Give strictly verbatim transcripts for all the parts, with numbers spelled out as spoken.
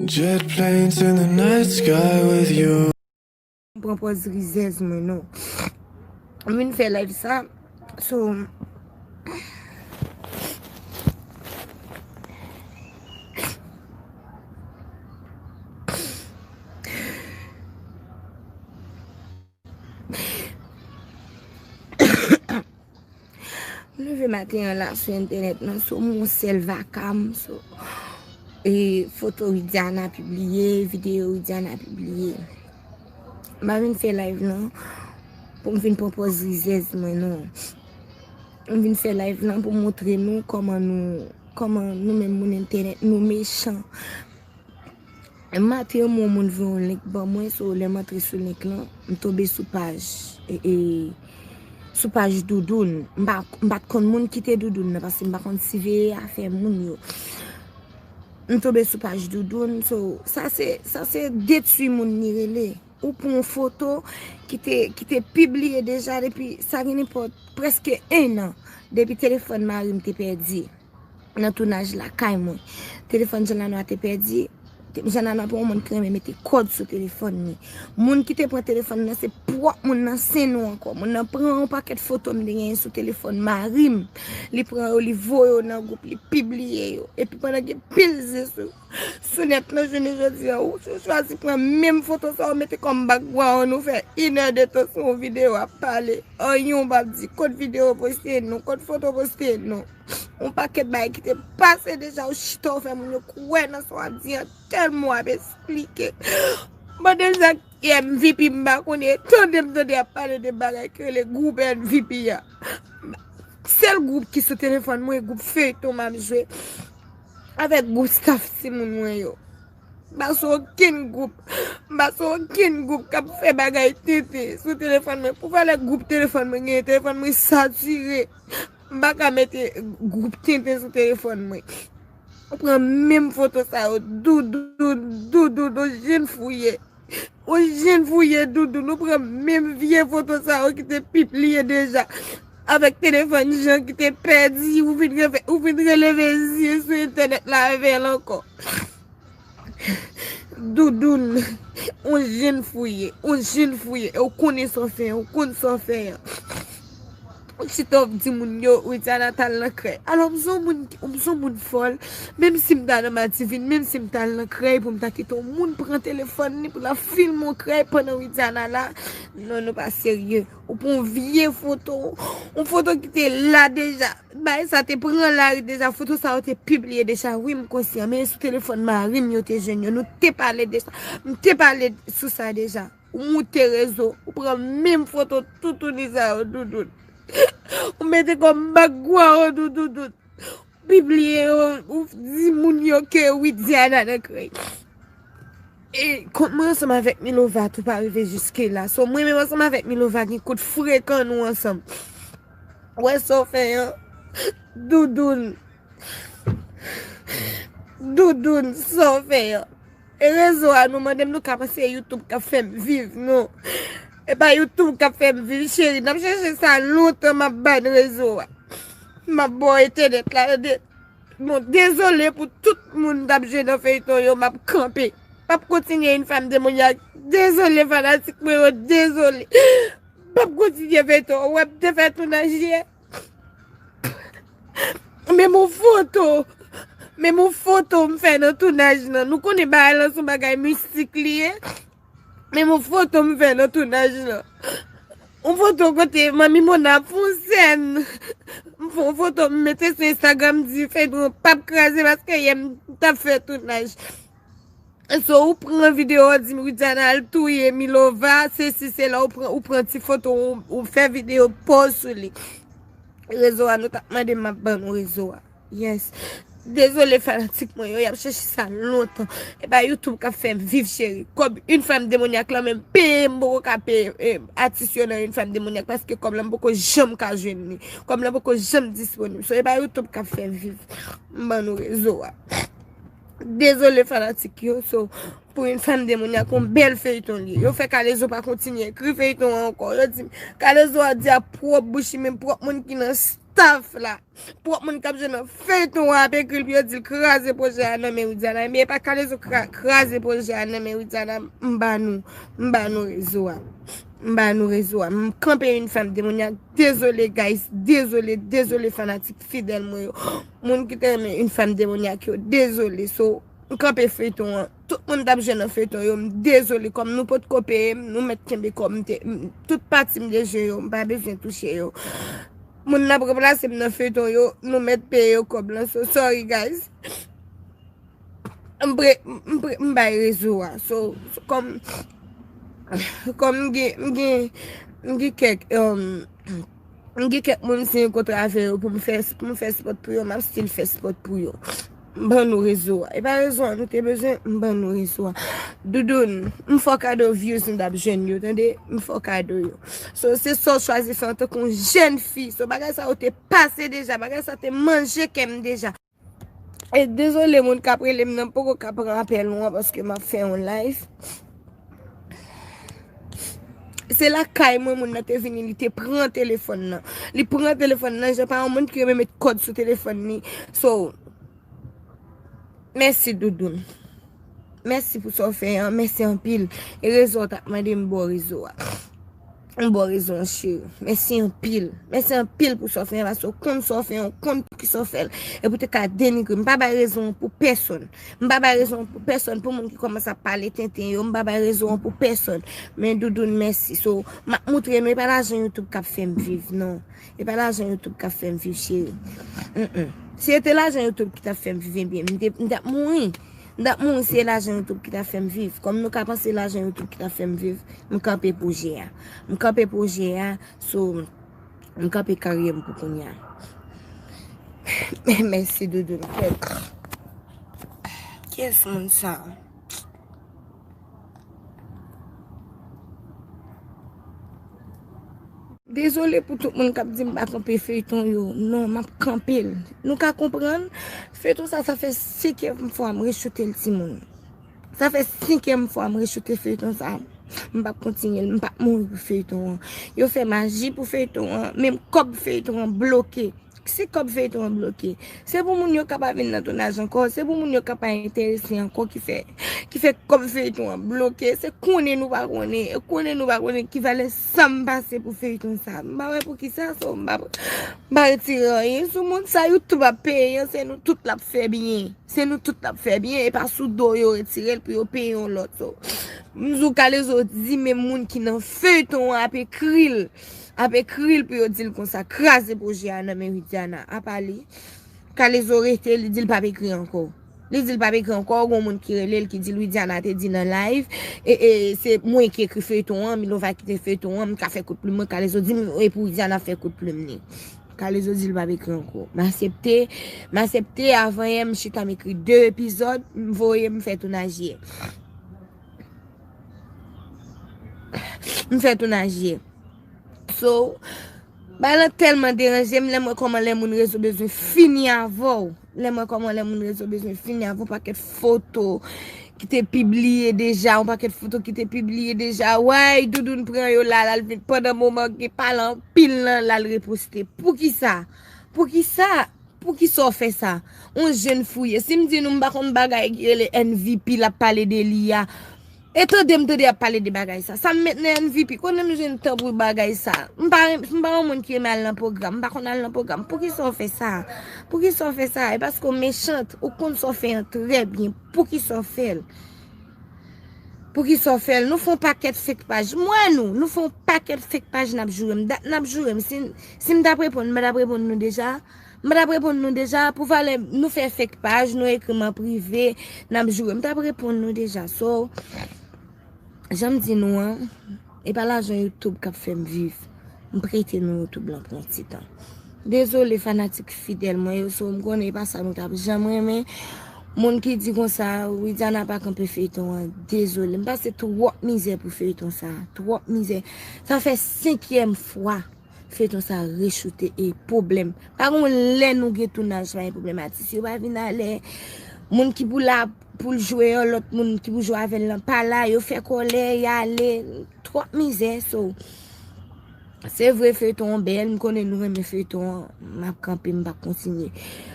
Jet planes in the night sky with you. Pran pòz rizèz mwen non. M vin fè live sa. So, M leve maten an la sou entènèt nan, so m yon sèl vaka m, so e foto Widiana pibliye, videyo Widiana pibliye. M pa vin fè live lan pou m vin pran pòz rizèz mwen non. M vin fè live lan pou montre nou kòman nou kòman nou menm moun entènèt nou mechan. Maten yon moun voye yon link ban mwen, so lè m antre sou link lan, m tonbe sou paj e, e, sou paj Doudoun. M pa m pa t konn moun ki te Doudoun nan paske m pa konn siveye afè moun yo. M tonbe sou paj Doudoun, so sa se sa se detwi moun li rele. Ou pran yon foto ki te ki te pibliye deja depi sa gen nenpòt prèske en an depi telefòn mari m te pèdi nan tounaj lakay mwen. Telefòn Jan Lanwa te pèdi. Jan Lanwa pa yon moun ki renmen mete kòd sou telefòn li. Moun ki te pran telefòn nan se pwòp moun nan, se nou ankò. Moun nan pran yon pakèt foto m te genyen sou telefòn mari m. Li pran yo, li voye yo nan gwoup, li pibliye yo. Epi pandan gen pil zen sou sou nèt lan jounen jodi a, ou chwazi pran menm foto sa ou mete kòm background, ou fè inè de tan sou yon videyo ap pale. Anyen ou p ap di, kot videyo poste non, kot foto poste non. Yon pakèt bagay ki te pase deja, ou chita ou fè moun yo kwè nan sa w ap di an, tèlman w ap esplike. Bon, deja M V P m pa konnen, tande m tande ap pale de bagay ki rele gwoup M V P a. Sèl gwoup ki sou telefòn mwen, gwoup feyton m ap jwe avèk gwoup staff timoun mwen yo. M pa sou okenn gwoup. M pa sou okenn gwoup k ap fè bagay tenten sou telefòn mwen. Pou valè gwoup telefòn mwen genyen, telefòn mwen satire. M pa ka mete gwoup tenten sou telefòn mwen. Ou pran menm foto sa yo, Doudoun, Doudoun, ou jwenn fouye. Ou jwenn fouye, Doudoun, ou pran menm vye foto sa yo ki te pibliye deja avèk telefòn Jan ki te pèdi, ou vin reve- ou vin releve zye sou entènèt la avè l ankò. Doudoun, ou jwenn fouye, ou jwenn fouye, e ou konnen sa w fè, ou konn sa w fè an. Ou chita w ap di moun yo, Widiana t al nan krèy. Alò, m se yon moun, m se yon moun fòl, menm si m ta nan Madiven, menm si m t al nan krèy pou m ta kite yon moun pran telefòn li pou l ap filme yon krèy pandan Widiana la, non, nou pa serye. Ou pran yon vye foto, yon foto ki te la deja. Bagay sa te pran lari deja, foto sa yo te pibliye deja, wi, m konsyan, men sou telefòn mari m yo te jwenn yo, nou te pale de sa, m te pale sou sa deja. Ou moute rezo, ou pran menm foto toutouni sa yo, Doudoun. Ou mete kòm background, Doudoun. Pibliye yo, ou di moun yo ke Widiana nan krèy. E kont mwen ansanm avèk Milova tou pa rive jiske la. So, mwen menm ansanm avèk Milova gen kout frekan nou ansanm. Ou wè sa w fè an? Doudoun. Doudoun, sa w fè an? E rezo a, nou mande m nou ka panse e YouTube k ap fè m viv, non. E pa YouTube k ap fè m viv, cheri. N ap chèche sa lontan, m ap ban rezo a. M ap ba w entènèt la, tande. Bon, dezole pou tout moun k ap jwe nan feyton yo, m ap kanpe. M ap kontinye une femme démoniaque. Dezole fanatik mwen yo, dezole. M ap kontinye feyton. Ou wè m te fè tounaj yè. Menm yon foto, menm yon foto m fè nan tounaj lan. Nou konnen bagay lan se yon bagay mistik li ye. Menm yon foto m fè nan tounaj lan. Yon foto kote Manmi Mona ap fè yon sèn. M fè yon foto, m mete sou Instagram, di feyton an p ap kraze paske yè m t ap fè tounaj. So, ou pran videyo, ou di Widiana al touye Milova, sesi, sela, ou pran, ou pran ti foto, ou, ou fè videyo, post sou li. Rezo a, nou t ap mande m, m ap ban nou rezo a. Yes. Dezole fanatik mwen yo, y ap chèche sa lontan. E pa YouTube k ap fè m viv, cheri. Kòb une femme démoniaque lan menm peye m poko ka peye, eh, atis yo nan une femme démoniaque paske kòb lan m poko janm ka jwenn li. Kòb lan poko janm disponib. So, e pa YouTube k ap fè m viv. M ban nou rezo a. Dezole fanatik yo, so, pou une femme démoniaque, yon bèl feyton li ye. Yo fè Kalezo pa kontinye ekri feyton an ankò. Yo di, Kalezo a di a pwòp bouch li, men pwòp moun ki nan s- staff la. Pwòp moun k ap jwe nan feyton an ap ekri l pou yo di l kraze pwojè a nan men Widiana. Men e pa Kalezo kra- kraze pwojè a nan men Widiana. M ba nou, m ba nou rezo a. M ba nou rezo a. M kanpe Une Femme Démoniaque. Dezole, guys. Dezole, dezole, fanatik fidèl mwen yo. Moun ki te renmen Une Femme Démoniaque yo. Dezole. So, m kanpe feyton an. Tout moun t ap jwe nan feyton yo. M dezole. Kòm nou potko peye m, nou mèt kenbe kòb m te. M- Tout pati m te jwe yo. M pa bezwen touche yo. Moun n ap ranplase m nan feyton yo, nou mèt peye yo kòb lan. So, sorry, guys. M pre, m pre, m bay rezo a. So, so, kòm, kòm m gen, m gen, m gen kèk, um, m gen kèk moun m siyen kontra avè yo pou m fè, pou m fè spòt pou yo, m ap still fè spòt pou yo. M ban nou rezo a. E pa rezo a nou te bezwen, m ban nou rezo a. Doudoun, m fè w kado views m t ap jwenn yo, tande? M fè w kado yo. So, se sa w chwazi fè antanke yon jèn fi. So, bagay sa yo te pase deja, bagay sa te manje kè m deja. E dezole moun k ap rele m nan, m poko ka pran apèl ou an paske m ap fè yon live. Se lakay mwen moun nan te vini, li te pran telefòn nan. Li pran telefòn nan, jan pa yon moun ki renmen met kòd sou telefòn li. So, mèsi Doudoun. Mèsi pou sa w fè an, mèsi anpil. E rezo w t ap mande m ba w rezo a. M ba w rezo an, cheri. Mèsi anpil. Mèsi anpil pou sa w fè an, paske w konn sa w fè an, w konn pou ki sa w fè l. E pou te ka denigre m. M pa bay rezo an pou pèsonn. M pa bay rezo an pou pèsonn, pou moun ki kòmanse ap pale tenten yo, m pa bay rezo an pou pèsonn. Men Doudoun, mèsi. So, m ap moutre nou, e pa lajan YouTube k ap fè m viv, non. E pa lajan YouTube k ap fè m viv, cheri. Mm-mm. Si se te lajan YouTube ki t ap fè m viv, ebyen, m te, m t ap mouri. M t ap mouri si se lajan YouTube ki t ap fè m viv. Kòm nou ka panse lajan YouTube ki t ap fè m viv, m kanpe pwojè a. M kanpe pwojè a, so, m kanpe karyè m pou kounye a. Mèsi, Doudoun. Kiyès moun sa? Dezole pou tout moun k ap di m pa kanpe feyton yo. Non, m ap kanpe l. Nou ka konprann, feyton sa, sa fè senkyèm fwa m rechoute l, timoun. Sa fè senkyèm fwa m rechoute feyton sa. M p ap kontinye l, m p ap mouri pou feyton an. Yo fè maji pou feyton an, menm kòb feyton an bloke. Si kòb feyton an bloke, se pou moun yo ka pa vin nan tounaj ankò, se pou moun yo ka pa enterese ankò ki fè, ki fè kòb feyton an bloke. Se konnen nou pa konnen, e konnen nou pa konnen ki valè san m pase pou feyton sa. M pa wè pou ki sa, so, m pa, m pa retire anyen sou moun sa. YouTube ap peye an, se nou tout l ap fè byen. Se nou tout l ap fè byen, e pa sou do yo retire l pou yo peye yon lòt, so. M di w Kalezo di menm moun ki nan feyton an ap ekri l. Ap ekri l pou yo di l konsa, kraze pwojè a nan men Widiana. Apa li, Kalezo rete, li di l p ap ekri ankò. Li di l p ap ekri ankò, gon moun ki rele l, ki di l Widiana te di nan live, e, e se mwen ki ekri feyton an, Milova ki te feyton an, m ka fè kout plim mwen, Kalezo di m, e pou Widiana fè kout plim li. Kalezo di l p ap ekri ankò. M aksepte, m aksepte, avan yè m chita m ekri de epizòd, m voye m fè tounaj yè. M fè tounaj yè. So, bagay lan tèlman deranje m, lè m wè kòman lè moun rezo bezwen fini avè w. Lè m wè kòman lè moun rezo bezwen fini avè w, pakèt foto ki te pibliye deja, yon pakèt foto ki te pibliye deja. Way, Doudoun pran yo la, l al vin pandan moman gen pale anpil lan, l al reposte. Poukisa? Poukisa? Poukisa w fè sa? On jèn fouye. Si m di nou m pa konn bagay ki rele M V P l ap pale de li a. E tande m tande y ap pale de bagay sa. Sa m met nan M V P? Kote m jwenn tan pou bagay sa? M pa, m pa yon moun ki renmen al nan pwogram. M pa konn al nan pwogram. Poukisa w fè sa? Poukisa w fè sa? E paske w mechant. Ou konn sa w fè an trè byen. Poukisa w fè l? Poukisa w fè l? Nou fè yon pakèt fake paj. M wè nou. Nou fè yon pakèt fake paj n ap joure m. Dat n ap joure m. Si, si m t ap reponn, m pa t ap reponn nou deja. M pa t ap reponn nou deja. Pou valè nou fè fake paj, nou ekri m an prive, n ap joure. M t ap reponn nou deja. So, jan m di nou an, e pa lajan YouTube k ap fè m viv. M prete nou YouTube lan pou yon ti tan. Dezole fanatik fidèl mwen yo, so m konnen e pa sa nou t ap janm renmen. Moun ki di konsa, Widiana pa kanpe feyton an, dezole. M pase twòp mizè pou feyton sa, twòp mizè. Sa fè senkyèm fwa feyton sa rechoute e pwoblèm. Pa gon lè nou gen tounaj, pa gen pwoblèm. Atis yo pa vin alè. Moun ki pou la pou l jwe an, lòt moun ki pou jwe avè l lan pa la. Yo fè kòlè, y ale. Twòp mizè, so. Se vre, feyton an bèl, m konnen nou renmen feyton an, m ap kanpe, m p ap kontinye.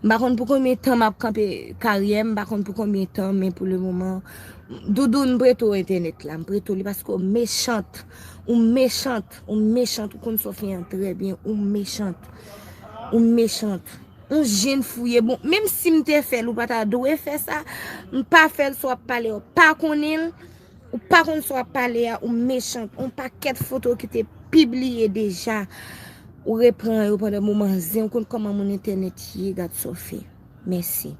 M pa konn pou konbyen tan m ap kanpe karyè m, m pa konn pou konbyen tan, men pou le moman, Doudou, m prete w entènèt la, m prete w li paske w mechant, ou mechant, ou mechant, ou konn sa w fè an trè byen, ou mechant, ou mechant. Ou jèn fouye, bon, menm si m te fè l, ou pa ta dwe fè sa, m pa fè l, sa w ap pale a, w pa konnen l, ou pa konn sa w ap pale a, ou mechant, yon pakèt foto ki te pibliye deja, ou repran yo pandan moman zen, ou konn kòman moun entènèt ye, gad sa w fè. Mèsi.